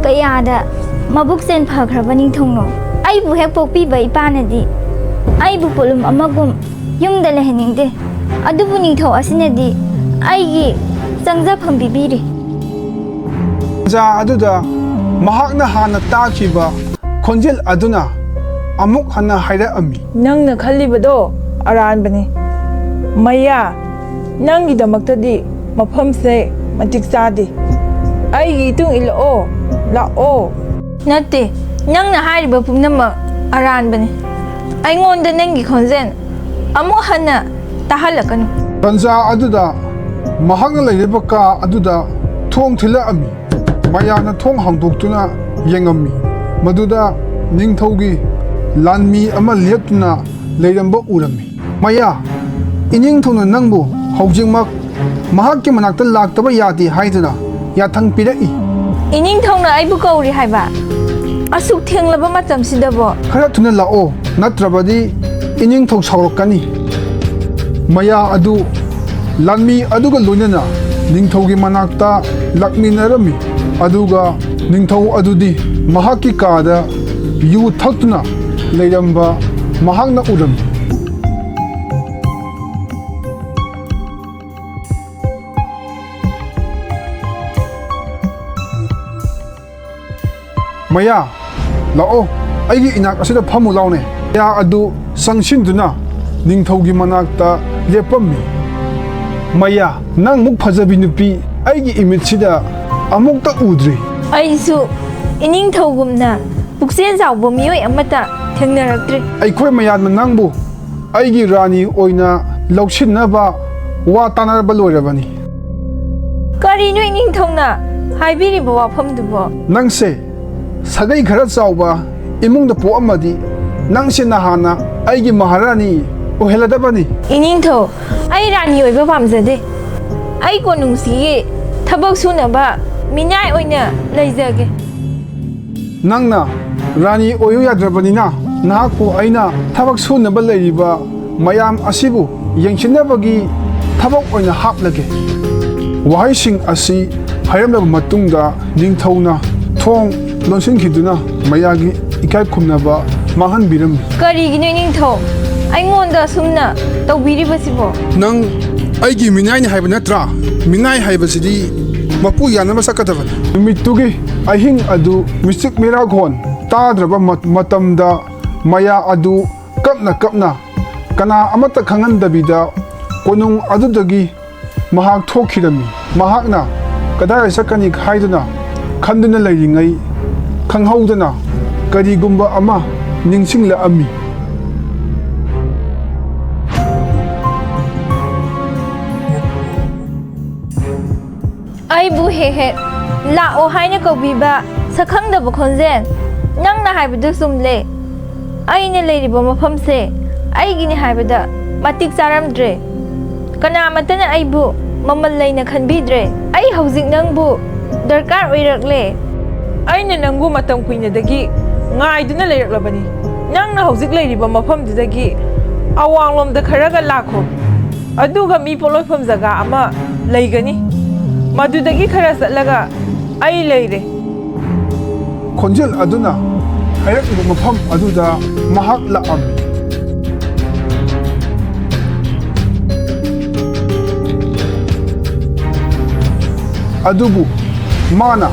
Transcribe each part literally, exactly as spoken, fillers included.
ꯀꯌꯥꯗ ꯃꯕꯨꯛ ꯆꯦꯟ ꯐꯈ꯭ꯔꯕ ꯅꯤꯡꯊꯧꯅꯣ? ꯑꯩꯕꯨ ꯍꯦꯛ ꯄꯣꯛꯄꯤꯕ ꯏꯄꯥꯅꯗꯤ ꯑꯩꯕꯨ ꯄꯣꯠꯂꯨꯝ ꯑꯃꯒꯨꯝ ꯌꯨꯝꯗ ꯂꯩꯍꯟꯅꯤꯡꯗꯦ꯫ ꯑꯗꯨꯕꯨ ꯅꯤꯡꯊꯧ ꯑꯁꯤꯅꯗꯤ ꯑꯩꯒꯤ ꯆꯪꯖꯐꯝ ꯄꯤꯕꯤꯔꯤ꯫ ꯇꯥꯟꯖꯥ ꯑꯗꯨꯗ ꯃꯍꯥꯛꯅ ꯍꯥꯟꯅ ꯇꯥꯈꯤꯕ ꯈꯣꯟꯖꯦꯜ ꯑꯗꯨꯅ ꯑꯃꯨꯛ ꯍꯟꯅ ꯍꯥꯏꯔꯛꯑꯝꯃꯤ꯫ ꯅꯪꯅ ꯈꯜꯂꯤꯕꯗꯣ ꯑꯔꯥꯟꯕꯅꯤ꯫ ꯃꯌꯥ, ꯅꯪꯒꯤꯗꯃꯛꯇꯗꯤ ꯃꯐꯝꯁꯦ ꯃꯇꯤꯛ ꯆꯥꯗꯦ꯫ ꯑꯩꯒꯤ ꯏꯇꯨꯡ ꯏꯜꯂꯛꯑꯣ, ꯂꯥꯛꯑꯣ꯫ ꯅꯠꯇꯦ, ꯅꯪꯅ ꯍꯥꯏꯔꯤꯕ ꯄꯨꯝꯅꯃꯛ ꯑꯔꯥꯟꯕꯅꯤ꯫ ꯑꯩꯉꯣꯟꯗ ꯅꯪꯒꯤ ꯈꯣꯟꯖꯦꯜ ꯑꯃꯨꯛ ꯍꯟꯅ ꯇꯥꯍꯜꯂꯛꯀꯅꯨ꯫ ꯇꯥꯟꯖꯥ ꯑꯗꯨꯗ ꯃꯍꯥꯛꯅ ꯂꯩꯔꯤꯕ ꯀꯥ ꯑꯗꯨꯗ ꯊꯣꯡ ꯊꯤꯜꯂꯛꯑꯝꯃꯤ꯫ ꯃꯌꯥꯅ ꯊꯣꯡ ꯍꯥꯡꯗꯣꯛꯇꯨꯅ ꯌꯦꯡꯉꯝꯃꯤ꯫ ꯃꯗꯨꯗ ꯅꯤꯡꯊꯧꯒꯤ ꯂꯥꯟꯃꯤ ꯑꯃ ꯂꯦꯞꯇꯨꯅ ꯂꯩꯔꯝꯕ ꯎꯔꯝꯃꯤ꯫ ꯃꯌꯥ, ꯏꯅꯤꯡꯊꯧꯅ ꯅꯪꯕꯨ ꯍꯧꯖꯤꯛꯃꯛ ꯃꯍꯥꯛꯀꯤ ꯃꯅꯥꯛꯇ ꯂꯥꯛꯇꯕ ꯌꯥꯗꯦ ꯍꯥꯏꯗꯨꯅ ꯌꯥꯊꯪ ꯄꯤꯔꯛꯏ꯫ ꯏꯅꯤꯡꯊꯧꯅ ꯑꯩꯕꯨ ꯀꯧꯔꯤ ꯍꯥꯏꯕ? ꯑꯁꯨꯛ ꯊꯦꯡꯂꯕ ꯃꯇꯝꯁꯤꯗꯕꯣ? ꯈꯔ ꯊꯨꯅ ꯂꯥꯛꯑꯣ, ꯅꯠꯇ꯭ꯔꯕꯗꯤ ꯏꯅꯤꯡꯊꯧ ꯁꯥꯎꯔꯛꯀꯅꯤ꯫ ꯃꯌꯥ ꯑꯗꯨ ꯂꯥꯟꯃꯤ ꯑꯗꯨꯒ ꯂꯣꯏꯅꯅ ꯅꯤꯡꯊꯧꯒꯤ ꯃꯅꯥꯛꯇ ꯂꯥꯛꯃꯤꯟꯅꯔꯝꯃꯤ꯫ ꯑꯗꯨꯒ ꯅꯤꯡꯊꯧ ꯑꯗꯨꯗꯤ ꯃꯍꯥꯛꯀꯤ ꯀꯥꯗ ꯌꯨ ꯊꯛꯇꯨꯅ ꯂꯩꯔꯝꯕ ꯃꯍꯥꯛꯅ ꯎꯔꯝꯃꯤ꯫ ꯃꯌꯥ, ꯂꯥꯛꯑꯣ, ꯑꯩꯒꯤ ꯏꯅꯥꯛ ꯑꯁꯤꯗ ꯐꯝꯃꯨ ꯂꯥꯎꯅꯦ꯫ ꯃꯌꯥ ꯑꯗꯨ ꯆꯪꯁꯤꯟꯗꯨꯅ ꯅꯤꯡꯊꯧꯒꯤ ꯃꯅꯥꯛꯇ ꯂꯦꯞꯄꯝꯃꯤ꯫ ꯃꯌꯥ, ꯅꯪ ꯃꯨꯛ ꯐꯖꯕꯤ ꯅꯨꯄꯤ ꯑꯩꯒꯤ ꯏꯃꯤꯠꯁꯤꯗ ꯑꯃꯨꯛꯇ ꯎꯗ꯭ꯔꯤ꯫ ꯑꯩꯁꯨ ꯏꯅꯤꯡꯊꯧꯒꯨꯝꯅ ꯄꯨꯛꯆꯦꯜ ꯆꯥꯎꯕ ꯃꯤꯑꯣꯏ ꯑꯃꯠꯇ ꯊꯦꯡꯅꯔꯛꯇ꯭ꯔꯤ꯫ ꯑꯩꯈꯣꯏ ꯃꯌꯥꯝꯅ ꯅꯪꯕꯨ ꯑꯩꯒꯤ ꯔꯥꯅꯤ ꯑꯣꯏꯅ ꯂꯧꯁꯤꯟꯅꯕ ꯋꯥ ꯇꯥꯅꯔꯕ ꯂꯣꯏꯔꯕꯅꯤ꯫ ꯀꯔꯤꯅꯣ ꯏꯅꯤꯡꯊꯧꯅ ꯍꯥꯏꯕꯤꯔꯤꯕ ꯋꯥꯐꯝꯗꯨꯕꯣ? ꯅꯪꯁꯦ ꯁꯥꯒꯩ ꯈꯔ ꯆꯥꯎꯕ ꯏꯃꯨꯡꯗ ꯄꯣꯛꯑꯝꯃꯗꯤ ꯅꯪꯁꯦ ꯅꯍꯥꯟꯅ ꯑꯩꯒꯤ ꯃꯍꯥꯔꯥꯅꯤ ꯑꯣꯏꯍꯜꯂꯗꯕꯅꯤ꯫ ꯏꯅꯤꯡꯊꯧ, ꯑꯩ ꯔꯥꯅꯤ ꯑꯣꯏꯕ ꯄꯥꯝꯖꯗꯦ꯫ ꯑꯩ ꯀꯣꯅꯨꯡꯁꯤꯒꯤ ꯊꯕꯛ ꯁꯨꯅꯕ ꯃꯤꯅꯥꯏ ꯑꯣꯏꯅ ꯂꯩꯖꯒꯦ꯫ ꯅꯪꯅ ꯔꯥꯅꯤ ꯑꯣꯏꯌꯨ ꯌꯥꯗ꯭ꯔꯕꯅꯤꯅ ꯅꯍꯥꯛꯄꯨ ꯑꯩꯅ ꯊꯕꯛ ꯁꯨꯅꯕ ꯂꯩꯔꯤꯕ ꯃꯌꯥꯝ ꯑꯁꯤꯕꯨ ꯌꯦꯡꯁꯤꯟꯅꯕꯒꯤ ꯊꯕꯛ ꯑꯣꯏꯅ ꯍꯥꯞꯂꯒꯦ꯫ ꯋꯥꯍꯩꯁꯤꯡ ꯑꯁꯤ ꯍꯥꯏꯔꯝꯂꯕ ꯃꯇꯨꯡꯗ ꯅꯤꯡꯊꯧꯅ ꯊꯣꯡ ꯂꯣꯟꯁꯤꯟꯈꯤꯗꯨꯅ ꯃꯌꯥꯒꯤ ꯏꯀꯥꯏ ꯈꯨꯝꯅꯕ ꯃꯥꯡꯍꯟꯕꯤꯔꯝꯃꯤ꯫ ꯀꯔꯤꯒꯤꯅꯣ ꯏꯅꯤꯡꯊꯧ ꯑꯩꯉꯣꯟꯗ ꯑꯁꯨꯝꯅ ꯇꯧꯕꯤꯔꯤꯕꯁꯤꯕꯣ? ꯅꯪ ꯑꯩꯒꯤ ꯃꯤꯅꯥꯏꯅꯤ ꯍꯥꯏꯕ ꯅꯠꯇ꯭ꯔꯥ? ꯃꯤꯅꯥꯏ ꯍꯥꯏꯕꯁꯤꯗꯤ ꯃꯄꯨ ꯌꯥꯅꯕ ꯆꯠꯀꯗꯕꯅꯤ꯫ ꯅꯨꯃꯤꯠꯇꯨꯒꯤ ꯑꯍꯤꯡ ꯑꯗꯨ ꯃꯤꯆꯤꯛ ꯃꯤꯔꯥꯈꯣꯟ ꯇꯥꯗ꯭ꯔꯕ ꯃ- ꯃꯇꯝꯗ ꯃꯌꯥ ꯑꯗꯨ ꯀꯞꯅ ꯀꯞꯅ ꯀꯅꯥ ꯑꯃꯠꯇ ꯈꯪꯍꯟꯗꯕꯤꯗ ꯀꯣꯅꯨꯡ ꯑꯗꯨꯗꯒꯤ ꯃꯍꯥꯛ ꯊꯣꯛꯈꯤꯔꯝꯃꯤ꯫ ꯃꯍꯥꯛꯅ ꯀꯗꯥꯏꯗ ꯆꯠꯀꯅꯤ ꯍꯥꯏꯗꯨꯅ ꯈꯟꯗꯨꯅ ꯂꯩꯔꯤꯉꯩ ꯈꯪꯍꯧꯗꯅ ꯀꯔꯤꯒꯨꯝꯕ ꯑꯃ ꯅꯤꯡꯁꯤꯡꯂꯛꯑꯝꯃꯤ꯫ ꯑꯩꯕꯨ ꯍꯦꯛ ꯍꯦꯛ ꯂꯥꯛꯑꯣ ꯍꯥꯏꯅ ꯀꯧꯕꯤꯕ ꯁꯛꯈꯪꯗꯕ ꯈꯣꯟꯖꯦꯜ, ꯅꯪꯅ ꯍꯥꯏꯕꯗꯨ ꯆꯨꯝꯂꯦ꯫ ꯑꯩꯅ ꯂꯩꯔꯤꯕ ꯃꯐꯝꯁꯦ ꯑꯩꯒꯤꯅꯤ ꯍꯥꯏꯕꯗ ꯃꯇꯤꯛ ꯆꯥꯔꯝꯗ꯭ꯔꯦ꯫ ꯀꯅꯥꯃꯠꯇꯅ ꯑꯩꯕꯨ ꯃꯃꯜ ꯂꯩꯅ ꯈꯟꯕꯤꯗ꯭ꯔꯦ꯫ ꯑꯩ ꯍꯧꯖꯤꯛ ꯅꯪꯕꯨ ꯗꯔꯀꯥꯔ ꯑꯣꯏꯔꯛꯂꯦ꯫ ꯑꯩꯅ ꯅꯪꯕꯨ ꯃꯇꯝ ꯀꯨꯏꯅꯗꯒꯤ ꯉꯥꯏꯗꯨꯅ ꯂꯩꯔꯛꯂꯕꯅꯤ꯫ ꯅꯪꯅ ꯍꯧꯖꯤꯛ ꯂꯩꯔꯤꯕ ꯃꯐꯝꯗꯨꯗꯒꯤ ꯑꯋꯥꯡꯂꯣꯝꯗ ꯈꯔꯒ ꯂꯥꯛꯈꯣ꯫ ꯑꯗꯨꯒ ꯃꯤ ꯄꯣꯠꯂꯣꯏꯐꯝ ꯖꯒꯥ ꯑꯃ ꯂꯩꯒꯅꯤ꯫ ꯃꯗꯨꯗꯒꯤ ꯈꯔ ꯆꯠꯂꯒ ꯑꯩ ꯂꯩꯔꯦ꯫ ꯈꯣꯟꯖꯦꯜ ꯑꯗꯨꯅ ꯍꯥꯏꯔꯛꯂꯤꯕ ꯃꯐꯝ ꯑꯗꯨꯗ ꯃꯍꯥꯛ ꯂꯥꯛꯑꯝꯃꯤ꯫ ꯑꯗꯨꯕꯨ ꯃꯥꯅ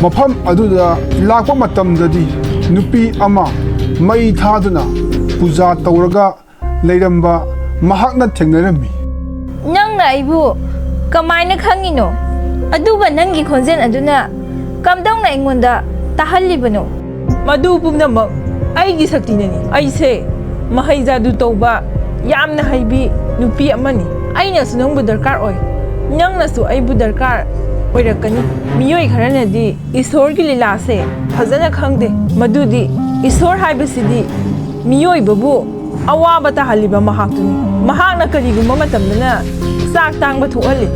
ꯃꯐꯝ ꯑꯗꯨꯗ ꯂꯥꯛꯄ ꯃꯇꯝꯗꯗꯤ ꯅꯨꯄꯤ ꯑꯃ ꯃꯩ ꯊꯥꯗꯨꯅ ꯄꯨꯖꯥ ꯇꯧꯔꯒ ꯂꯩꯔꯝꯕ ꯃꯍꯥꯛꯅ ꯊꯦꯡꯅꯔꯝꯃꯤ꯫ ꯅꯪꯅ ꯑꯩꯕꯨ ꯀꯃꯥꯏꯅ ꯈꯪꯉꯤꯅꯣ? ꯑꯗꯨꯒ ꯅꯪꯒꯤ ꯈꯣꯟꯖꯦꯜ ꯑꯗꯨꯅ ꯀꯝꯗꯧꯅ ꯑꯩꯉꯣꯟꯗ ꯇꯥꯍꯜꯂꯤꯕꯅꯣ? ꯃꯗꯨ ꯄꯨꯝꯅꯃꯛ ꯑꯩꯒꯤ ꯁꯛꯇꯤꯅꯅꯤ꯫ ꯑꯩꯁꯦ ꯃꯍꯩ ꯖꯥꯗꯨ ꯇꯧꯕ ꯌꯥꯝꯅ ꯍꯩꯕꯤ ꯅꯨꯄꯤ ꯑꯃꯅꯤ꯫ ꯑꯩꯅꯁꯨ ꯅꯪꯕꯨ ꯗꯔꯀꯥꯔ ꯑꯣꯏ, ꯅꯪꯅꯁꯨ ꯑꯩꯕꯨ ꯗꯔꯀꯥꯔ ꯑꯣꯏꯔꯛꯀꯅꯤ꯫ ꯃꯤꯑꯣꯏ ꯈꯔꯅꯗꯤ ꯏꯁꯣꯔꯒꯤ ꯂꯤꯂꯥꯁꯦ ꯐꯖꯅ ꯈꯪꯗꯦ꯫ ꯃꯗꯨꯗꯤ ꯏꯁꯣꯔ ꯍꯥꯏꯕꯁꯤꯗꯤ ꯃꯤꯑꯣꯏꯕꯕꯨ ꯑꯋꯥꯕ ꯇꯥꯍꯜꯂꯤꯕ ꯃꯍꯥꯛꯇꯨꯅꯤ꯫ ꯃꯍꯥꯛꯅ ꯀꯔꯤꯒꯨꯝꯕ ꯃꯇꯝꯗꯅ ꯆꯥꯛ ꯇꯥꯡꯕ ꯊꯣꯛꯍꯜꯂꯤ꯫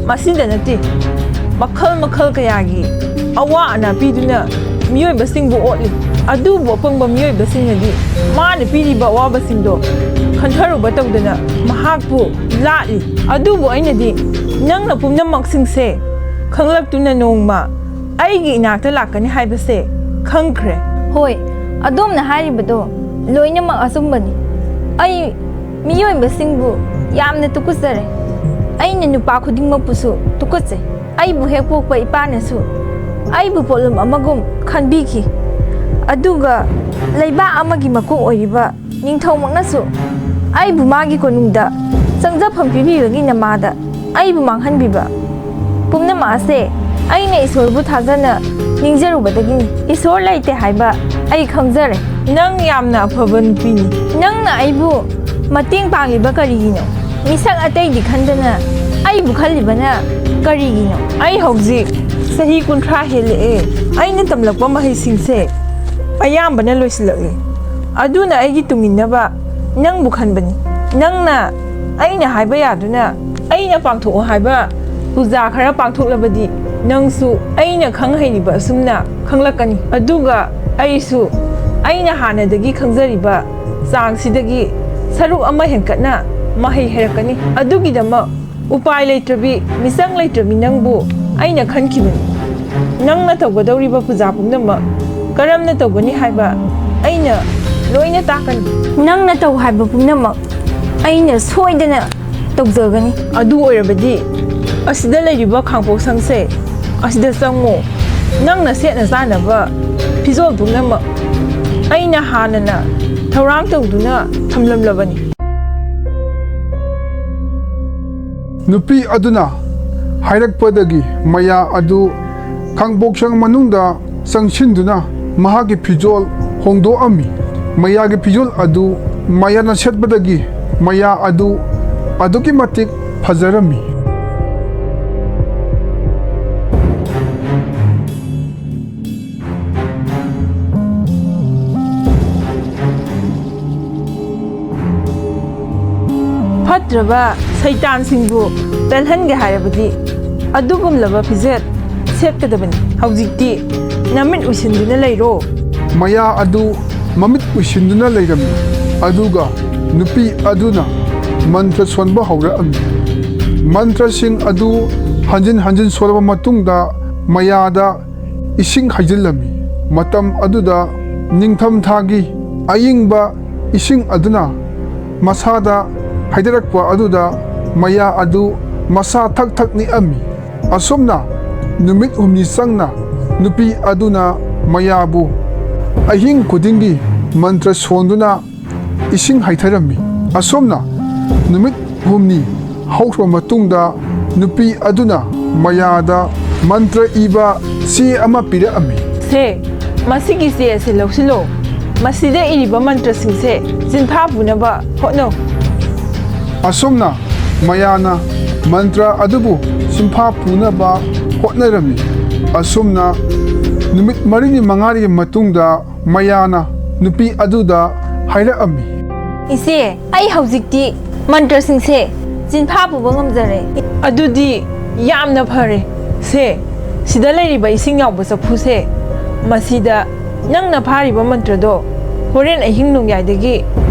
ꯃꯁꯤꯗ ꯅꯠꯇꯦ, ꯃꯈꯜ ꯃꯈꯜ ꯀꯌꯥꯒꯤ ꯑꯋꯥ ꯑꯅꯥ ꯄꯤꯗꯨꯅ ꯃꯤꯑꯣꯏꯕꯁꯤꯡꯕꯨ ꯑꯣꯠꯂꯤ꯫ ꯑꯗꯨꯕꯨ ꯑꯄꯪꯕ ꯃꯤꯑꯣꯏꯕꯁꯤꯡꯅꯗꯤ ꯃꯥꯅ ꯄꯤꯔꯤꯕ ꯑꯋꯥꯕꯁꯤꯡꯗꯣ ꯈꯟꯊꯔꯨꯕ ꯇꯧꯗꯅ ꯃꯍꯥꯛꯄꯨ ꯂꯥꯠꯂꯤ꯫ ꯑꯗꯨꯕꯨ ꯑꯩꯅꯗꯤ ꯅꯪꯅ ꯄꯨꯝꯅꯃꯛꯁꯤꯡꯁꯦ ꯈꯪꯂꯛꯇꯨꯅ ꯅꯣꯡꯃ ꯑꯩꯒꯤ ꯏꯅꯥꯛꯇ ꯂꯥꯛꯀꯅꯤ ꯍꯥꯏꯕꯁꯦ ꯈꯪꯈ꯭ꯔꯦ꯫ ꯍꯣꯏ, ꯑꯗꯣꯝꯅ ꯍꯥꯏꯔꯤꯕꯗꯣ ꯂꯣꯏꯅꯃꯛ ꯑꯆꯨꯝꯕꯅꯤ꯫ ꯑꯩ ꯃꯤꯑꯣꯏꯕꯁꯤꯡꯕꯨ ꯌꯥꯝꯅ ꯇꯨꯀꯠꯆꯔꯦ꯫ ꯑꯩꯅ ꯅꯨꯄꯥ ꯈꯨꯗꯤꯡꯃꯛꯄꯨꯁꯨ ꯇꯨꯀꯠꯆꯩ꯫ ꯑꯩꯕꯨ ꯍꯦꯛ ꯄꯣꯛꯄ ꯏꯄꯥꯅꯁꯨ ꯑꯩꯕꯨ ꯄꯣꯠꯂꯨꯝ ꯑꯃꯒꯨꯝ ꯈꯟꯕꯤꯈꯤ꯫ ꯑꯗꯨꯒ ꯂꯩꯕꯥꯛ ꯑꯃꯒꯤ ꯃꯀꯣꯛ ꯑꯣꯏꯔꯤꯕ ꯅꯤꯡꯊꯧꯃꯛꯅꯁꯨ ꯑꯩꯕꯨ ꯃꯥꯒꯤ ꯀꯣꯅꯨꯡꯗ ꯆꯪꯖꯐꯝ ꯄꯤꯕꯤꯕꯒꯤ ꯅꯃꯥꯗ ꯑꯩꯕꯨ ꯃꯥꯡꯍꯟꯕꯤꯕ ꯄꯨꯝꯅꯃꯛ ꯑꯁꯦ ꯑꯩꯅ ꯏꯁꯣꯔꯕꯨ ꯊꯥꯖꯅ ꯅꯤꯡꯖꯔꯨꯕꯗꯒꯤꯅꯤ꯫ ꯏꯁꯣꯔ ꯂꯩꯇꯦ ꯍꯥꯏꯕ ꯑꯩ ꯈꯪꯖꯔꯦ꯫ ꯅꯪ ꯌꯥꯝꯅ ꯑꯐꯕ ꯅꯨꯄꯤꯅꯤ꯫ ꯅꯪꯅ ꯑꯩꯕꯨ ꯃꯇꯦꯡ ꯄꯥꯡꯂꯤꯕ ꯀꯔꯤꯒꯤꯅꯣ? ꯃꯤꯁꯛ ꯑꯇꯩꯗꯤ ꯈꯟꯗꯅ ꯑꯩꯕꯨ ꯈꯜꯂꯤꯕꯅ ꯀꯔꯤꯒꯤꯅꯣ? ꯑꯩ ꯍꯧꯖꯤꯛ ꯆꯍꯤ ꯀꯨꯟꯊ꯭ꯔꯥ ꯍꯦꯜꯂꯛꯑꯦ꯫ ꯑꯩꯅ ꯇꯝꯂꯛꯄ ꯃꯍꯩꯁꯤꯡꯁꯦ ꯑꯌꯥꯝꯕꯅ ꯂꯣꯏꯁꯤꯜꯂꯛꯂꯦ꯫ ꯑꯗꯨꯅ ꯑꯩꯒꯤ ꯇꯨꯡꯏꯟꯅꯕ ꯅꯪꯕꯨ ꯈꯟꯕꯅꯤ꯫ ꯅꯪꯅ ꯑꯩꯅ ꯍꯥꯏꯕ ꯌꯥꯗꯨꯅ ꯑꯩꯅ ꯄꯥꯡꯊꯣꯛꯑꯣ ꯍꯥꯏꯕ ꯄꯨꯖꯥ ꯈꯔ ꯄꯥꯡꯊꯣꯛꯂꯕꯗꯤ ꯅꯪꯁꯨ ꯑꯩꯅ ꯈꯪ ꯍꯩꯔꯤꯕ ꯑꯁꯨꯝꯅ ꯈꯪꯂꯛꯀꯅꯤ꯫ ꯑꯗꯨꯒ ꯑꯩꯁꯨ ꯑꯩꯅ ꯍꯥꯟꯅꯗꯒꯤ ꯈꯪꯖꯔꯤꯕ ꯆꯥꯡꯁꯤꯗꯒꯤ ꯁꯔꯨꯛ ꯑꯃ ꯍꯦꯟꯀꯠꯅ ꯃꯍꯩ ꯍꯩꯔꯛꯀꯅꯤ꯫ ꯑꯗꯨꯒꯤꯗꯃꯛ ꯎꯄꯥꯏ ꯂꯩꯇ꯭ꯔꯕꯤ, ꯃꯤꯆꯪ ꯂꯩꯇ꯭ꯔꯕꯤ ꯅꯪꯕꯨ ꯑꯩꯅ ꯈꯟꯈꯤꯕꯅꯤ꯫ ꯅꯪꯅ ꯇꯧꯒꯗꯧꯔꯤꯕ ꯄꯨꯖꯥ ꯄꯨꯝꯅꯃꯛ ꯀꯔꯝꯅ ꯇꯧꯒꯅꯤ ꯍꯥꯏꯕ ꯑꯩꯅ ꯂꯣꯏꯅ ꯇꯥꯛꯀꯅꯤ꯫ ꯅꯪꯅ ꯇꯧ ꯍꯥꯏꯕ ꯄꯨꯝꯅꯃꯛ ꯑꯩꯅ ꯁꯣꯏꯗꯅ ꯇꯧꯖꯒꯅꯤ꯫ ꯑꯗꯨ ꯑꯣꯏꯔꯕꯗꯤ ꯑꯁꯤꯗ ꯂꯩꯔꯤꯕ ꯈꯥꯡꯄꯣꯛꯁꯪꯁꯦ ꯑꯁꯤꯗ ꯆꯪꯉꯨ꯫ ꯅꯪꯅ ꯁꯦꯠꯅ ꯆꯥꯅꯕ ꯐꯤꯖꯣꯜ ꯄꯨꯝꯅꯃꯛ ꯑꯩꯅ ꯍꯥꯟꯅꯅ ꯊꯧꯔꯥꯡ ꯇꯧꯗꯨꯅ ꯊꯝꯂꯝꯂꯕꯅꯤ꯫ ꯅꯨꯄꯤ ꯑꯗꯨꯅ ꯍꯥꯏꯔꯛꯄꯗꯒꯤ ꯃꯌꯥ ꯑꯗꯨ ꯈꯥꯡꯄꯣꯛꯁꯪ ꯃꯅꯨꯡꯗ ꯆꯪꯁꯤꯟꯗꯨꯅ ꯃꯍꯥꯛꯀꯤ ꯐꯤꯖꯣꯜ ꯍꯣꯡꯗꯣꯛꯑꯝꯃꯤ꯫ ꯃꯌꯥꯒꯤ ꯐꯤꯖꯣꯜ ꯑꯗꯨ ꯃꯌꯥꯅ ꯁꯦꯠꯄꯗꯒꯤ ꯃꯌꯥ ꯑꯗꯨ ꯑꯗꯨꯛꯀꯤ ꯃꯇꯤꯛ ꯐꯖꯔꯝꯃꯤ꯫ ꯐꯠꯇ꯭ꯔꯕ ꯁꯩꯇꯥꯟꯁꯤꯡꯕꯨ ꯄꯦꯜꯍꯟꯒꯦ ꯍꯥꯏꯔꯕꯗꯤ ꯑꯗꯨꯒꯨꯝꯂꯕ ꯐꯤꯖꯦꯠ ꯁꯦꯠꯀꯗꯕꯅꯤ꯫ ꯍꯧꯖꯤꯛꯇꯤ ꯅꯃꯤꯠ ꯎꯏꯁꯤꯟꯗꯨꯅ ꯂꯩꯔꯣ꯫ ꯃꯌꯥ ꯑꯗꯨ ꯃꯃꯤꯠ ꯎꯏꯁꯤꯟꯗꯨꯅ ꯂꯩꯔꯝꯃꯤ, ꯑꯗꯨꯒ ꯅꯨꯄꯤ ꯑꯗꯨꯅ ꯃꯟꯇ꯭ꯔ ꯁꯣꯟꯕ ꯍꯧꯔꯛꯑꯝꯃꯤ꯫ ꯃꯟꯇ꯭ꯔꯁꯤꯡ ꯑꯗꯨ ꯍꯟꯖꯤꯟ ꯍꯟꯖꯤꯟ ꯁꯣꯜꯂꯕ ꯃꯇꯨꯡꯗ, ꯃꯌꯥꯗ ꯏꯁꯤꯡ ꯍꯩꯖꯤꯜꯂꯝꯃꯤ꯫ ꯃꯇꯝ ꯑꯗꯨꯗ ꯅꯤꯡꯊꯝ ꯊꯥꯒꯤ ꯑꯏꯪꯕ ꯏꯁꯤꯡ ꯑꯗꯨꯅ ꯃꯁꯥꯗ ꯍꯩꯊꯔꯛꯄ ꯑꯗꯨꯗ ꯃꯌꯥ ꯑꯗꯨ ꯃꯁꯥ ꯊꯛ ꯊꯛ ꯅꯤꯛꯑꯝꯃꯤ꯫ ꯑꯁꯨꯝꯅ ꯅꯨꯃꯤꯠ ꯍꯨꯝꯅꯤ ꯆꯪꯅ ꯅꯨꯄꯤ ꯑꯗꯨꯅ ꯃꯌꯥꯕꯨ ꯑꯍꯤꯡ ꯈꯨꯗꯤꯡꯒꯤ ꯃꯟꯇ꯭ꯔ ꯁꯣꯟꯗꯨꯅ ꯏꯁꯤꯡ ꯍꯩꯊꯔꯝꯃꯤ꯫ ꯑꯁꯨꯝꯅ ꯅꯨꯃꯤꯠ ꯍꯨꯝꯅꯤ ꯍꯧꯈ꯭ꯔꯕ ꯃꯇꯨꯡꯗ ꯅꯨꯄꯤ ꯑꯗꯨꯅ ꯃꯌꯥꯗ ꯃꯟꯇ꯭ꯔ ꯏꯕ ꯆꯦ ꯑꯃ ꯄꯤꯔꯛꯑꯝꯃꯤ꯫ ꯁꯦ, ꯃꯁꯤꯒꯤ ꯆꯦ ꯑꯁꯤ ꯂꯧꯁꯤꯜꯂꯣ꯫ ꯃꯁꯤꯗ ꯏꯔꯤꯕ ꯃꯟꯇ꯭ꯔꯁꯤꯡꯁꯦ ꯆꯤꯟꯐꯥ ꯄꯨꯅꯕ ꯍꯣꯠꯅꯧ꯫ ꯑꯁꯨꯝꯅ ꯃꯌꯥꯅ ꯃꯟꯇ꯭ꯔ ꯑꯗꯨꯕꯨ ꯆꯤꯟꯐꯥ ꯄꯨꯅꯕ ꯍꯣꯠꯅꯔꯝꯃꯤ꯫ ꯑꯁꯨꯝꯅ ꯅꯨꯃꯤꯠ ꯃꯔꯤꯅꯤ ꯃꯉꯥꯅꯤꯒꯤ ꯃꯇꯨꯡꯗ ꯃꯌꯥꯅ ꯅꯨꯄꯤ ꯑꯗꯨꯗ ꯍꯥꯏꯔꯛꯑꯝꯃꯤ꯫ ꯏꯆꯦ, ꯑꯩ ꯍꯧꯖꯤꯛꯇꯤ ꯃꯟꯇ꯭ꯔꯁꯤꯡꯁꯦ ꯆꯤꯟꯐꯥ ꯄꯨꯕ ꯉꯝꯖꯔꯦ꯫ ꯑꯗꯨꯗꯤ ꯌꯥꯝꯅ ꯐꯔꯦ꯫ ꯁꯦ, ꯁꯤꯗ ꯂꯩꯔꯤꯕ ꯏꯁꯤꯡ ꯌꯥꯎꯕ ꯆꯐꯨꯁꯦ, ꯃꯁꯤꯗ ꯅꯪꯅ ꯐꯥꯔꯤꯕ ꯃꯟꯇ꯭ꯔꯗꯣ ꯍꯣꯔꯦꯟ ꯑꯍꯤꯡ ꯅꯣꯡꯌꯥꯏꯗꯒꯤ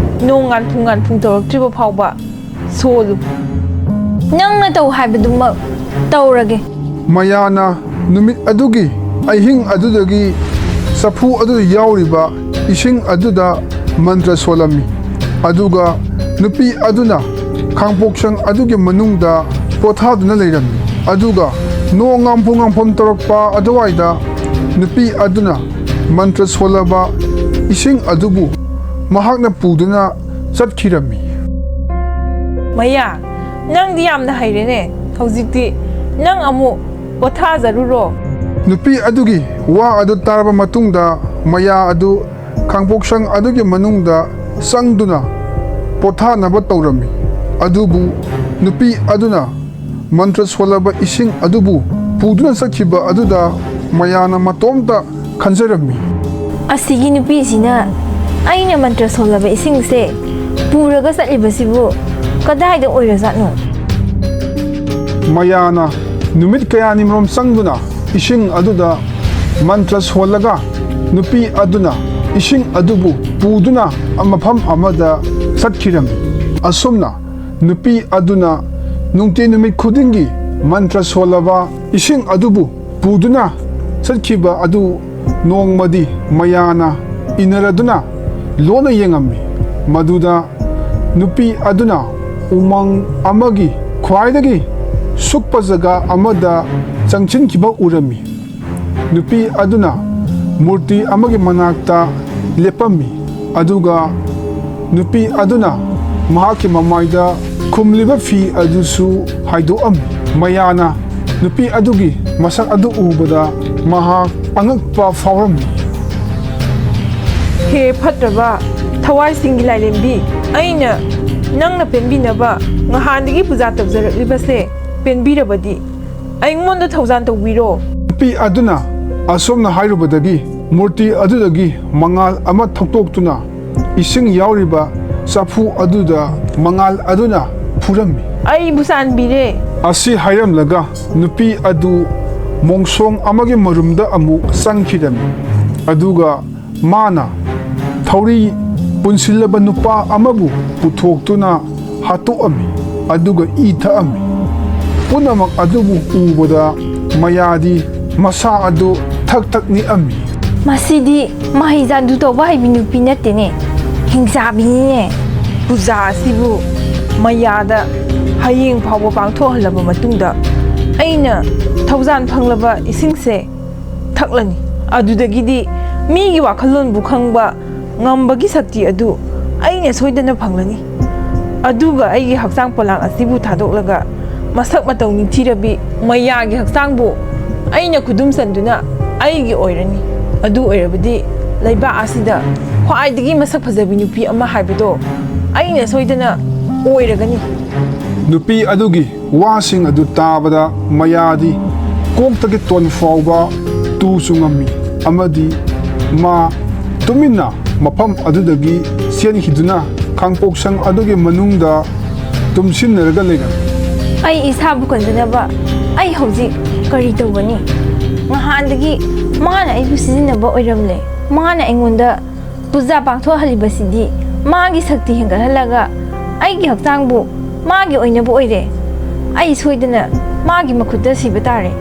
ꯅꯣꯡ ꯉꯥꯟꯐꯨꯡ ꯉꯥꯟꯐꯨꯡ ꯇꯧꯔꯛꯇ꯭ꯔꯤꯕ ꯐꯥꯎꯕ ꯁꯣꯜꯂꯨ꯫ ꯅꯪꯅ ꯇꯧ ꯍꯥꯏꯕꯗꯨꯃꯛ ꯇꯧꯔꯒꯦ꯫ ꯃꯌꯥꯅ ꯅꯨꯃꯤꯠ ꯑꯗꯨꯒꯤ ꯑꯍꯤꯡ ꯑꯗꯨꯗꯒꯤ ꯆꯐꯨ ꯑꯗꯨꯗ ꯌꯥꯎꯔꯤꯕ ꯏꯁꯤꯡ ꯑꯗꯨꯗ ꯃꯟꯇ꯭ꯔ ꯁꯣꯜꯂꯝꯃꯤ꯫ ꯑꯗꯨꯒ ꯅꯨꯄꯤ ꯑꯗꯨꯅ ꯈꯥꯡꯄꯣꯛꯁꯪ ꯑꯗꯨꯒꯤ ꯃꯅꯨꯡꯗ ꯄꯣꯊꯥꯗꯨꯅ ꯂꯩꯔꯝꯃꯤ꯫ ꯑꯗꯨꯒ ꯅꯣꯡ ꯉꯥꯝꯐꯨ ꯉꯥꯝꯐꯝ ꯇꯧꯔꯛꯄ ꯑꯗꯨꯋꯥꯏꯗ ꯅꯨꯄꯤ ꯑꯗꯨꯅ ꯃꯟꯇ꯭ꯔ ꯁꯣꯜꯂꯕ ꯏꯁꯤꯡ ꯑꯗꯨꯕꯨ ꯃꯍꯥꯛꯅ ꯄꯨꯗꯨꯅ ꯆꯠꯈꯤꯔꯝꯃꯤ꯫ ꯃꯌꯥ, ꯅꯪꯗꯤ ꯌꯥꯝꯅ ꯍꯩꯔꯦꯅꯦ꯫ ꯍꯧꯖꯤꯛꯇꯤ ꯅꯪ ꯑꯃꯨꯛ ꯄꯣꯊꯥꯖꯔꯨꯔꯣ꯫ ꯅꯨꯄꯤ ꯑꯗꯨꯒꯤ ꯋꯥ ꯑꯗꯨ ꯇꯥꯔꯕ ꯃꯇꯨꯡꯗ ꯃꯌꯥ ꯑꯗꯨ ꯈꯥꯡꯄꯣꯛꯁꯪ ꯑꯗꯨꯒꯤ ꯃꯅꯨꯡꯗ ꯆꯪꯗꯨꯅ ꯄꯣꯊꯥꯅꯕ ꯇꯧꯔꯝꯃꯤ꯫ ꯑꯗꯨꯕꯨ ꯅꯨꯄꯤ ꯑꯗꯨꯅ ꯃꯟꯇ꯭ꯔ ꯁꯣꯜꯂꯕ ꯏꯁꯤꯡ ꯑꯗꯨꯕꯨ ꯄꯨꯗꯨꯅ ꯆꯠꯈꯤꯕ ꯑꯗꯨꯗ ꯃꯌꯥꯅ ꯃꯇꯣꯝꯇ ꯈꯟꯖꯔꯝꯃꯤ꯫ ꯑꯁꯤꯒꯤ ꯅꯨꯄꯤꯁꯤꯅ ꯑꯩꯅ ꯃꯟꯇ꯭ꯔ ꯁꯣꯜꯂꯕ ꯏꯁꯤꯡꯁꯦ ꯄꯨꯔꯒ ꯆꯠꯂꯤꯕꯁꯤꯕꯨ ꯀꯗꯥꯏꯗ ꯑꯣꯏꯔꯖꯥꯠꯅꯣ? ꯃꯌꯥꯅ ꯅꯨꯃꯤꯠ ꯀꯌꯥꯅꯤ ꯃꯔꯣꯝ ꯆꯪꯗꯨꯅ ꯏꯁꯤꯡ ꯑꯗꯨꯗ ꯃꯟꯇ꯭ꯔ ꯁꯣꯜꯂꯒ ꯅꯨꯄꯤ ꯑꯗꯨꯅ ꯏꯁꯤꯡ ꯑꯗꯨꯕꯨ ꯄꯨꯗꯨꯅ ꯃꯐꯝ ꯑꯃꯗ ꯆꯠꯈꯤꯔꯝꯃꯤ꯫ ꯑꯁꯨꯝꯅ ꯅꯨꯄꯤ ꯑꯗꯨꯅ ꯅꯨꯡꯇꯤ ꯅꯨꯃꯤꯠ ꯈꯨꯗꯤꯡꯒꯤ ꯃꯟꯇ꯭ꯔ ꯁꯣꯜꯂꯕ ꯏꯁꯤꯡ ꯑꯗꯨꯕꯨ ꯄꯨꯗꯨꯅ ꯆꯠꯈꯤꯕ ꯑꯗꯨ ꯅꯣꯡꯃꯗꯤ ꯃꯌꯥꯅ ꯏꯟꯅꯔꯗꯨꯅ ꯂꯣꯟꯅ ꯌꯦꯡꯉꯝꯃꯤ꯫ ꯃꯗꯨꯗ ꯅꯨꯄꯤ ꯑꯗꯨꯅ ꯎꯃꯪ ꯑꯃꯒꯤ ꯈ꯭ꯋꯥꯏꯗꯒꯤ ꯁꯨꯛꯄ ꯖꯒꯥ ꯑꯃꯗ ꯆꯪꯁꯤꯟꯈꯤꯕ ꯎꯔꯝꯃꯤ꯫ ꯅꯨꯄꯤ ꯑꯗꯨꯅ ꯃꯨꯔꯇꯤ ꯑꯃꯒꯤ ꯃꯅꯥꯛꯇ ꯂꯦꯞꯄꯝꯃꯤ, ꯑꯗꯨꯒ ꯅꯨꯄꯤ ꯑꯗꯨꯅ ꯃꯍꯥꯛꯀꯤ ꯃꯃꯥꯏꯗ ꯈꯨꯝꯂꯤꯕ ꯐꯤ ꯑꯗꯨꯁꯨ ꯍꯥꯏꯗꯣꯛꯑꯝꯃꯤ꯫ ꯃꯌꯥꯅ ꯅꯨꯄꯤ ꯑꯗꯨꯒꯤ ꯃꯁꯛ ꯑꯗꯨ ꯎꯕꯗ ꯃꯍꯥꯛ ꯑꯉꯛꯄ ꯐꯥꯎꯔꯝꯃꯤ꯫ ꯍꯦ ꯐꯠꯇ꯭ꯔꯕ ꯊꯋꯥꯏꯁꯤꯡꯒꯤ ꯂꯥꯏꯔꯦꯝꯕꯤ, ꯑꯩꯅ ꯅꯪꯅ ꯄꯦꯟꯕꯤꯅꯕ ꯉꯍꯥꯟꯗꯒꯤ ꯄꯨꯖꯥ ꯇꯧꯖꯔꯛꯂꯤꯕꯁꯦ ꯄꯦꯟꯕꯤꯔꯕꯗꯤ ꯑꯩꯉꯣꯟꯗ ꯊꯧꯖꯥꯟ ꯇꯧꯕꯤꯔꯣ꯫ ꯅꯨꯄꯤ ꯑꯗꯨꯅ ꯑꯁꯣꯝꯅ ꯍꯥꯏꯔꯨꯕꯗꯒꯤ ꯃꯨꯔꯇꯤ ꯑꯗꯨꯗꯒꯤ ꯃꯉꯥꯜ ꯑꯃ ꯊꯣꯛꯇꯣꯛꯇꯨꯅ ꯏꯁꯤꯡ ꯌꯥꯎꯔꯤꯕ ꯆꯐꯨ ꯑꯗꯨꯗ ꯃꯉꯥꯜ ꯑꯗꯨꯅ ꯐꯨꯔꯝꯃꯤ꯫ ꯑꯩꯕꯨ ꯆꯥꯟꯕꯤꯔꯦ꯫ ꯑꯁꯤ ꯍꯥꯏꯔꯝꯂꯒ ꯅꯨꯄꯤ ꯑꯗꯨ ꯃꯣꯡꯁꯣꯡ ꯑꯃꯒꯤ ꯃꯔꯨꯝꯗ ꯑꯃꯨꯛ ꯆꯪꯈꯤꯔꯝꯃꯤ꯫ ꯑꯗꯨꯒ ꯃꯥꯅ ꯊꯧꯔꯤ ꯄꯨꯟꯁꯤꯜꯂꯕ ꯅꯨꯄꯥ ꯑꯃꯕꯨ ꯄꯨꯊꯣꯛꯇꯨꯅ ꯍꯥꯠꯇꯣꯛꯑꯝꯃꯤ, ꯑꯗꯨꯒ ꯏ ꯊꯛꯑꯝꯃꯤ꯫ ꯄꯨꯝꯅꯃꯛ ꯑꯗꯨꯕꯨ ꯎꯕꯗ ꯃꯌꯥꯗꯤ ꯃꯁꯥ ꯑꯗꯨ ꯊꯛ ꯊꯛ ꯅꯤꯛꯑꯝꯃꯤ꯫ ꯃꯁꯤꯗꯤ ꯃꯍꯩ ꯖꯥꯗꯨ ꯇꯧꯕ ꯍꯩꯕꯤ ꯅꯨꯄꯤ ꯅꯠꯇꯦꯅꯦ, ꯍꯤꯡꯆꯥꯕꯤꯅꯤꯅꯦ꯫ ꯄꯨꯖꯥ ꯑꯁꯤꯕꯨ ꯃꯌꯥꯗ ꯍꯌꯦꯡ ꯐꯥꯎꯕ ꯄꯥꯡꯊꯣꯛꯍꯜꯂꯕ ꯃꯇꯨꯡꯗ ꯑꯩꯅ ꯊꯧꯖꯥꯟ ꯐꯪꯂꯕ ꯏꯁꯤꯡꯁꯦ ꯊꯛꯂꯅꯤ꯫ ꯑꯗꯨꯗꯒꯤꯗꯤ ꯃꯤꯒꯤ ꯋꯥꯈꯜꯂꯣꯟꯕꯨ ꯈꯪꯕ ꯉꯝꯕꯒꯤ ꯁꯛꯇꯤ ꯑꯗꯨ ꯑꯩꯅ ꯁꯣꯏꯗꯅ ꯐꯪꯂꯅꯤ꯫ ꯑꯗꯨꯒ ꯑꯩꯒꯤ ꯍꯛꯆꯥꯡ ꯄꯣꯂꯥꯡ ꯑꯁꯤꯕꯨ ꯊꯥꯗꯣꯛꯂꯒ ꯃꯁꯛ ꯃꯇꯧ ꯅꯤꯡꯊꯤꯔꯕꯤ ꯃꯌꯥꯒꯤ ꯍꯛꯆꯥꯡꯕꯨ ꯑꯩꯅ ꯈꯨꯗꯨꯝ ꯆꯟꯗꯨꯅ ꯑꯩꯒꯤ ꯑꯣꯏꯔꯅꯤ꯫ ꯑꯗꯨ ꯑꯣꯏꯔꯕꯗꯤ ꯂꯩꯕꯥꯛ ꯑꯁꯤꯗ ꯈ꯭ꯋꯥꯏꯗꯒꯤ ꯃꯁꯛ ꯐꯖꯕꯤ ꯅꯨꯄꯤ ꯑꯃ ꯍꯥꯏꯕꯗꯣ ꯑꯩꯅ ꯁꯣꯏꯗꯅ ꯑꯣꯏꯔꯒꯅꯤ꯫ ꯅꯨꯄꯤ ꯑꯗꯨꯒꯤ ꯋꯥꯁꯤꯡ ꯑꯗꯨ ꯇꯥꯕꯗ ꯃꯌꯥꯗꯤ ꯀꯣꯛꯇꯒꯤ ꯇꯣꯟ ꯐꯥꯎꯕ ꯇꯨ ꯆꯨꯡꯉꯝꯃꯤ, ꯑꯃꯗꯤ ꯃꯥ ꯇꯨꯃꯤꯟꯅ ꯃꯐꯝ ꯑꯗꯨꯗꯒꯤ ꯆꯦꯟꯈꯤꯗꯨꯅ ꯈꯥꯡꯄꯣꯛꯁꯪ ꯑꯗꯨꯒꯤ ꯃꯅꯨꯡꯗ ꯇꯨꯝꯁꯤꯟꯅꯔꯒ ꯂꯩꯔꯝꯃꯤ꯫ ꯑꯩ ꯏꯁꯥꯕꯨ ꯀꯟꯖꯅꯕ ꯑꯩ ꯍꯧꯖꯤꯛ ꯀꯔꯤ ꯇꯧꯒꯅꯤ? ꯅꯍꯥꯟꯗꯒꯤ ꯃꯥꯅ ꯑꯩꯕꯨ ꯁꯤꯖꯤꯟꯅꯕ ꯑꯣꯏꯔꯝꯂꯦ꯫ ꯃꯥꯅ ꯑꯩꯉꯣꯟꯗ ꯄꯨꯖꯥ ꯄꯥꯡꯊꯣꯛꯍꯜꯂꯤꯕꯁꯤꯗꯤ ꯃꯥꯒꯤ ꯁꯛꯇꯤ ꯍꯦꯟꯒꯠꯍꯜꯂꯒ ꯑꯩꯒꯤ ꯍꯛꯆꯥꯡꯕꯨ ꯃꯥꯒꯤ ꯑꯣꯏꯅꯕ ꯑꯣꯏꯔꯦ꯫ ꯑꯩ ꯁꯣꯏꯗꯅ ꯃꯥꯒꯤ ꯃꯈꯨꯠꯇ ꯁꯤꯕ ꯇꯥꯔꯦ꯫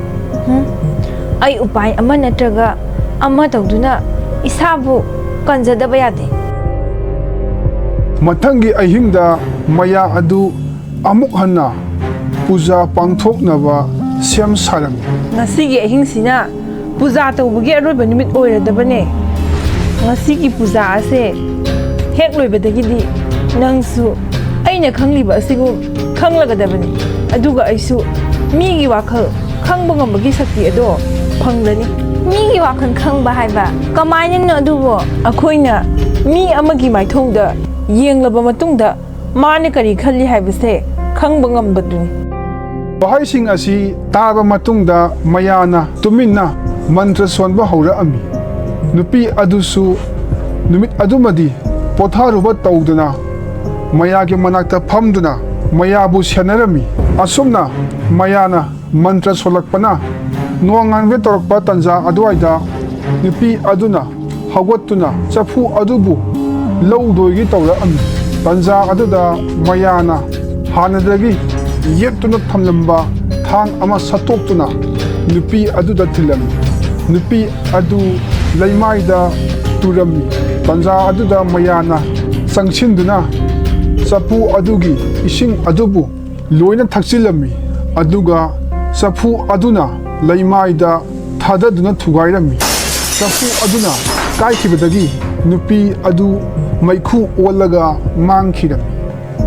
ꯎꯝ? ꯑꯩ ꯎꯄꯥꯏ ꯑꯃ ꯅꯠꯇ꯭ꯔꯒ ꯑꯃ ꯇꯧꯗꯨꯅ ꯏꯁꯥꯕꯨ ꯀꯟꯖꯗꯕ ꯌꯥꯗꯦ꯫ ꯃꯊꯪꯒꯤ ꯑꯍꯤꯡꯗ ꯃꯌꯥ ꯑꯗꯨ ꯑꯃꯨꯛ ꯍꯟꯅ ꯄꯨꯖꯥ ꯄꯥꯡꯊꯣꯛꯅꯕ ꯁꯦꯝ ꯁꯥꯔꯝꯃꯤ꯫ ꯉꯁꯤꯒꯤ ꯑꯍꯤꯡꯁꯤꯅ ꯄꯨꯖꯥ ꯇꯧꯕꯒꯤ ꯑꯔꯣꯏꯕ ꯅꯨꯃꯤꯠ ꯑꯣꯏꯔꯗꯕꯅꯦ꯫ ꯉꯁꯤꯒꯤ ꯄꯨꯖꯥ ꯑꯁꯦ ꯍꯦꯛ ꯂꯣꯏꯕꯗꯒꯤꯗꯤ ꯅꯪꯁꯨ ꯑꯩꯅ ꯈꯪꯂꯤꯕ ꯑꯁꯤꯕꯨ ꯈꯪꯂꯒꯗꯕꯅꯤ꯫ ꯑꯗꯨꯒ ꯑꯩꯁꯨ ꯃꯤꯒꯤ ꯋꯥꯈꯜ ꯈꯪꯕ ꯉꯝꯕꯒꯤ ꯁꯛꯇꯤ ꯑꯗꯣ ꯐꯪꯂꯅꯤ꯫ ꯃꯤꯒꯤ ꯋꯥꯈꯜ ꯈꯪꯕ ꯍꯥꯏꯕ ꯀꯃꯥꯏꯅꯅꯣ ꯑꯗꯨꯕꯣ? ꯑꯩꯈꯣꯏꯅ ꯃꯤ ꯑꯃꯒꯤ ꯃꯥꯏꯊꯣꯡꯗ ꯌꯦꯡꯂꯕ ꯃꯇꯨꯡꯗ ꯃꯥꯅ ꯀꯔꯤ ꯈꯜꯂꯤ ꯍꯥꯏꯕꯁꯦ ꯈꯪꯕ ꯉꯝꯕꯗꯨꯅꯤ꯫ ꯋꯥꯍꯩꯁꯤꯡ ꯑꯁꯤ ꯇꯥꯔꯕ ꯃꯇꯨꯡꯗ ꯃꯌꯥꯅ ꯇꯨꯃꯤꯟꯅ ꯃꯟꯇ꯭ꯔ ꯁꯣꯟꯕ ꯍꯧꯔꯛꯑꯝꯃꯤ꯫ ꯅꯨꯄꯤ ꯑꯗꯨꯁꯨ ꯅꯨꯃꯤꯠ ꯑꯗꯨꯃꯗꯤ ꯄꯣꯊꯥꯔꯨꯕ ꯇꯧꯗꯅ ꯃꯌꯥꯒꯤ ꯃꯅꯥꯛꯇ ꯐꯝꯗꯨꯅ ꯃꯌꯥꯕꯨ ꯁꯦꯟꯅꯔꯝꯃꯤ꯫ ꯑꯁꯨꯝꯅ ꯃꯌꯥꯅ ꯃꯟꯇ꯭ꯔ ꯁꯣꯜꯂꯛꯄꯅ ꯅꯣꯡꯉꯥꯟꯕ ꯇꯧꯔꯛꯄ ꯇꯟꯖꯥ ꯑꯗꯨꯋꯥꯏꯗ ꯅꯨꯄꯤ ꯑꯗꯨꯅ ꯍꯧꯒꯠꯇꯨꯅ ꯆꯐꯨ ꯑꯗꯨꯕꯨ ꯂꯧꯗꯣꯏꯒꯤ ꯇꯧꯔꯛꯑꯝꯃꯤ꯫ ꯇꯟꯖꯥ ꯑꯗꯨꯗ ꯃꯌꯥꯅ ꯍꯥꯟꯅꯗꯒꯤ ꯌꯦꯠꯇꯨꯅ ꯊꯝꯂꯝꯕ ꯊꯥꯡ ꯑꯃ ꯁꯠꯇꯣꯛꯇꯨꯅ ꯅꯨꯄꯤ ꯑꯗꯨꯗ ꯊꯤꯜꯂꯝꯃꯤ꯫ ꯅꯨꯄꯤ ꯑꯗꯨ ꯂꯩꯃꯥꯏꯗ ꯇꯨꯔꯝꯃꯤ꯫ ꯇꯟꯖꯥ ꯑꯗꯨꯗ ꯃꯌꯥꯅ ꯆꯪꯁꯤꯟꯗꯨꯅ ꯆꯐꯨ ꯑꯗꯨꯒꯤ ꯏꯁꯤꯡ ꯑꯗꯨꯕꯨ ꯂꯣꯏꯅ ꯊꯛꯆꯤꯜꯂꯝꯃꯤ꯫ ꯑꯗꯨꯒ ꯆꯐꯨ ꯑꯗꯨꯅ ꯂꯩꯃꯥꯏꯗ ꯊꯥꯗꯗꯨꯅ ꯊꯨꯒꯥꯏꯔꯝꯃꯤ꯫ ꯆꯐꯨ ꯑꯗꯨꯅ ꯀꯥꯏꯈꯤꯕꯗꯒꯤ ꯅꯨꯄꯤ ꯑꯗꯨ ꯃꯩꯈꯨ ꯑꯣꯜꯂꯒ ꯃꯥꯡꯈꯤꯔꯝꯃꯤ꯫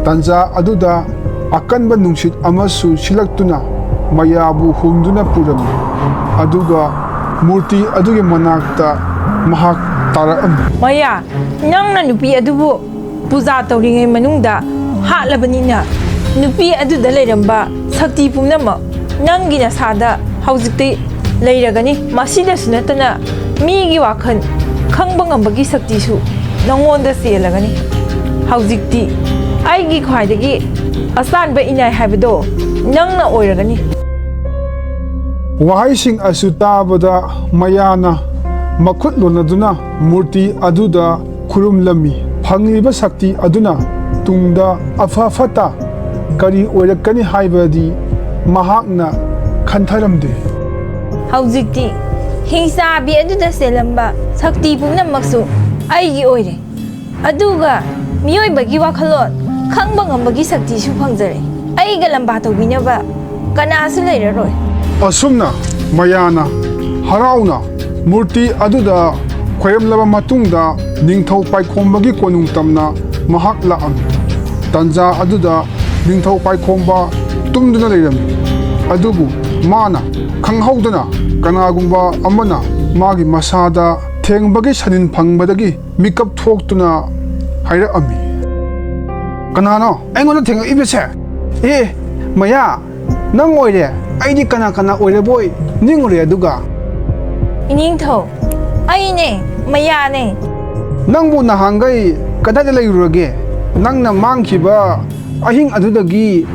ꯇꯟꯖꯥ ꯑꯗꯨꯗ ꯑꯀꯟꯕ ꯅꯨꯡꯁꯤꯠ ꯑꯃꯁꯨ ꯁꯤꯜꯂꯛꯇꯨꯅ ꯃꯌꯥꯕꯨ ꯍꯨꯝꯗꯨꯅ ꯄꯨꯔꯝꯃꯤ꯫ ꯑꯗꯨꯒ ꯃꯨꯔꯇꯤ ꯑꯗꯨꯒꯤ ꯃꯅꯥꯛꯇ ꯃꯍꯥꯛ ꯇꯥꯔꯛꯑꯝꯃꯤ꯫ ꯃꯌꯥ, ꯅꯪꯅ ꯅꯨꯄꯤ ꯑꯗꯨꯕꯨ ꯄꯨꯖꯥ ꯇꯧꯔꯤꯉꯩ ꯃꯅꯨꯡꯗ ꯍꯥꯠꯂꯕꯅꯤꯅ, ꯅꯨꯄꯤ ꯑꯗꯨꯗ ꯂꯩꯔꯝꯕ ꯁꯛꯇꯤ ꯄꯨꯝꯅꯃꯛ ꯅꯪꯒꯤ ꯅꯁꯥꯗ ꯍꯧꯖꯤꯛꯇꯤ ꯂꯩꯔꯒꯅꯤ꯫ ꯃꯁꯤꯗꯁꯨ ꯅꯠꯇꯅ, ꯃꯤꯒꯤ ꯋꯥꯈꯜ ꯈꯪꯕ ꯉꯝꯕꯒꯤ ꯁꯛꯇꯤꯁꯨ ꯅꯉꯣꯟꯗ ꯆꯦꯜꯂꯒꯅꯤ꯫ ꯍꯧꯖꯤꯛꯇꯤ ꯑꯩꯒꯤ ꯈ꯭ꯋꯥꯏꯗꯒꯤ ꯑꯆꯥꯟꯕ ꯏꯅꯥꯏ ꯍꯥꯏꯕꯗꯣ ꯅꯪꯅ ꯑꯣꯏꯔꯒꯅꯤ꯫ ꯋꯥꯍꯩꯁꯤꯡ ꯑꯁꯤ ꯇꯥꯕꯗ ꯃꯌꯥꯅ ꯃꯈꯨꯠ ꯂꯣꯟꯅꯗꯨꯅ ꯃꯨꯔꯇꯤ ꯑꯗꯨꯗ ꯈꯨꯔꯨꯝꯂꯝꯃꯤ꯫ ꯐꯪꯂꯤꯕ ꯁꯛꯇꯤ ꯑꯗꯨꯅ ꯇꯨꯡꯗ ꯑꯐ ꯐꯠꯇ ꯀꯔꯤ ꯑꯣꯏꯔꯛꯀꯅꯤ ꯍꯥꯏꯕꯗꯤ ꯃꯍꯥꯛꯅ ꯈꯟꯊꯔꯝꯗꯦ꯫ ꯍꯧꯖꯤꯛꯇꯤ ꯍꯤꯡꯆꯥꯕꯤ ꯑꯗꯨꯗ ꯆꯦꯜꯂꯝꯕ ꯁꯛꯇꯤ ꯄꯨꯝꯅꯃꯛꯁꯨ ꯑꯩꯒꯤ ꯑꯣꯏꯔꯦ꯫ ꯑꯗꯨꯒ ꯃꯤꯑꯣꯏꯕꯒꯤ ꯋꯥꯈꯜꯂꯣꯟ ꯈꯪꯕ ꯉꯝꯕꯒꯤ ꯁꯛꯇꯤꯁꯨ ꯐꯪꯖꯔꯦ꯫ ꯑꯩꯒ ꯂꯝꯕꯥ ꯇꯧꯕꯤꯅꯕ ꯀꯅꯥꯁꯨ ꯂꯩꯔꯔꯣꯏ꯫ ꯑꯁꯨꯝꯅ ꯃꯌꯥꯅ ꯍꯔꯥꯎꯅ ꯃꯨꯔꯇꯤ ꯑꯗꯨꯗ ꯈꯣꯏꯔꯝꯂꯕ ꯃꯇꯨꯡꯗ, ꯅꯤꯡꯊꯧ ꯄꯥꯏꯈꯣꯝꯕꯒꯤ ꯀꯣꯅꯨꯡ ꯇꯝꯅ ꯃꯍꯥꯛ ꯂꯥꯛꯑꯝꯃꯤ꯫ ꯇꯟꯖꯥ ꯑꯗꯨꯗ ꯅꯤꯡꯊꯧ ꯄꯥꯏꯈꯣꯝꯕ ꯇꯨꯝꯗꯨꯅ ꯂꯩꯔꯝꯃꯤ꯫ ꯑꯗꯨꯕꯨ ꯃꯥꯅ ꯈꯪꯍꯧꯗꯅ ꯀꯅꯥꯒꯨꯝꯕ ꯑꯃꯅ ꯃꯥꯒꯤ ꯃꯁꯥꯗ ꯊꯦꯡꯕꯒꯤ ꯁꯅꯤꯟ ꯐꯪꯕꯗꯒꯤ ꯃꯤꯀꯞ ꯊꯣꯛꯇꯨꯅ ꯍꯥꯏꯔꯛꯑꯝꯃꯤ꯫ "ꯀꯅꯥꯅꯣ ꯑꯩꯉꯣꯟꯗ ꯊꯦꯡꯉꯛꯏꯕꯁꯦ? ꯑꯦ, ꯃꯌꯥ, ꯅꯪ ꯑꯣꯏꯔꯦ꯫ ꯑꯩꯗꯤ ꯀꯅꯥ ꯀꯅꯥ ꯑꯣꯏꯔꯕꯣꯏ ꯅꯤꯡꯉꯨꯔꯦ꯫ ꯑꯗꯨꯒ" "ꯏꯅꯤꯡꯊꯧ, ꯑꯩꯅꯦ, ꯃꯌꯥꯅꯦ꯫" "ꯅꯪꯕꯨ ꯅꯍꯥꯟꯈꯩ ꯀꯗꯥꯏꯗ ꯂꯩꯔꯨꯔꯒꯦ? ꯅꯪꯅ ꯃꯥꯡꯈꯤꯕ ꯑꯍꯤꯡ ꯑꯗꯨꯗꯒꯤ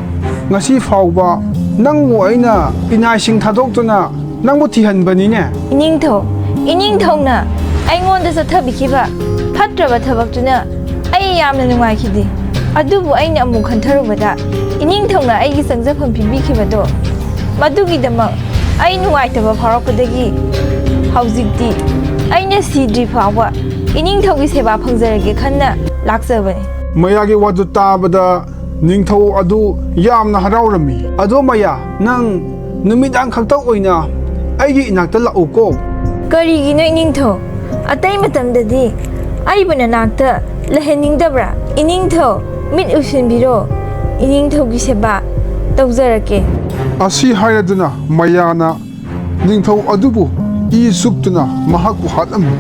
ꯉꯁꯤ ꯐꯥꯎꯕ ꯅꯪꯕꯨ ꯑꯩꯅ ꯏꯅꯥꯏꯁꯤꯡ ꯊꯥꯗꯣꯛꯇꯨꯅ ꯅꯪꯕꯨ ꯊꯤꯍꯟꯕꯅꯤꯅꯦ꯫" "ꯏꯅꯤꯡꯊꯧ, ꯏꯅꯤꯡꯊꯧꯅ ꯑꯩꯉꯣꯟꯗ ꯆꯠꯊꯕꯤꯈꯤꯕ ꯐꯠꯇ꯭ꯔꯕ ꯊꯕꯛꯇꯨꯅ ꯑꯩ ꯌꯥꯝꯅ ꯅꯨꯡꯉꯥꯏꯈꯤꯗꯦ꯫ ꯑꯗꯨꯕꯨ ꯑꯩꯅ ꯑꯃꯨꯛ ꯈꯟꯊꯔꯨꯕꯗ, ꯏꯅꯤꯡꯊꯧꯅ ꯑꯩꯒꯤ ꯆꯪꯖꯐꯝ ꯄꯤꯕꯤꯈꯤꯕꯗꯣ, ꯃꯗꯨꯒꯤꯗꯃꯛ ꯑꯩ ꯅꯨꯡꯉꯥꯏꯇꯕ ꯐꯥꯎꯔꯛꯄꯗꯒꯤ ꯍꯧꯖꯤꯛꯇꯤ ꯑꯩꯅ ꯁꯤꯗ꯭ꯔꯤ ꯐꯥꯎꯕ ꯏꯅꯤꯡꯊꯧꯒꯤ ꯁꯦꯕꯥ ꯐꯪꯖꯔꯒꯦ ꯈꯟꯅ ꯂꯥꯛꯆꯕꯅꯤ꯫" ꯃꯌꯥꯒꯤ ꯋꯥꯗꯨ ꯇꯥꯕꯗ ꯅꯤꯡꯊꯧ ꯑꯗꯨ ꯌꯥꯝꯅ ꯍꯔꯥꯎꯔꯝꯃꯤ꯫ "ꯑꯗꯣ ꯃꯌꯥ, ꯅꯪ ꯅꯨꯃꯤꯗꯥꯡ ꯈꯛꯇ ꯑꯣꯏꯅ ꯑꯩꯒꯤ ꯏꯅꯥꯛꯇ ꯂꯥꯛꯎꯀꯣ꯫" "ꯀꯔꯤꯒꯤꯅꯣ ꯏꯅꯤꯡꯊꯧ? ꯑꯇꯩ ꯃꯇꯝꯗꯗꯤ ꯑꯩꯕꯨ ꯅꯅꯥꯛꯇ ꯂꯩꯍꯟꯅꯤꯡꯗꯕ꯭ꯔꯥ? ꯏꯅꯤꯡꯊꯧ, ꯃꯤꯠ ꯎꯏꯁꯤꯟꯕꯤꯔꯣ, ꯏꯅꯤꯡꯊꯧꯒꯤ ꯁꯦꯕꯥ ꯇꯧꯖꯔꯛꯀꯦ꯫" ꯑꯁꯤ ꯍꯥꯏꯔꯗꯨꯅ ꯃꯌꯥꯅ ꯅꯤꯡꯊꯧ ꯑꯗꯨꯕꯨ ꯏ ꯆꯨꯞꯇꯨꯅ ꯃꯍꯥꯛꯄꯨ ꯍꯥꯠꯂꯝꯃꯤ꯫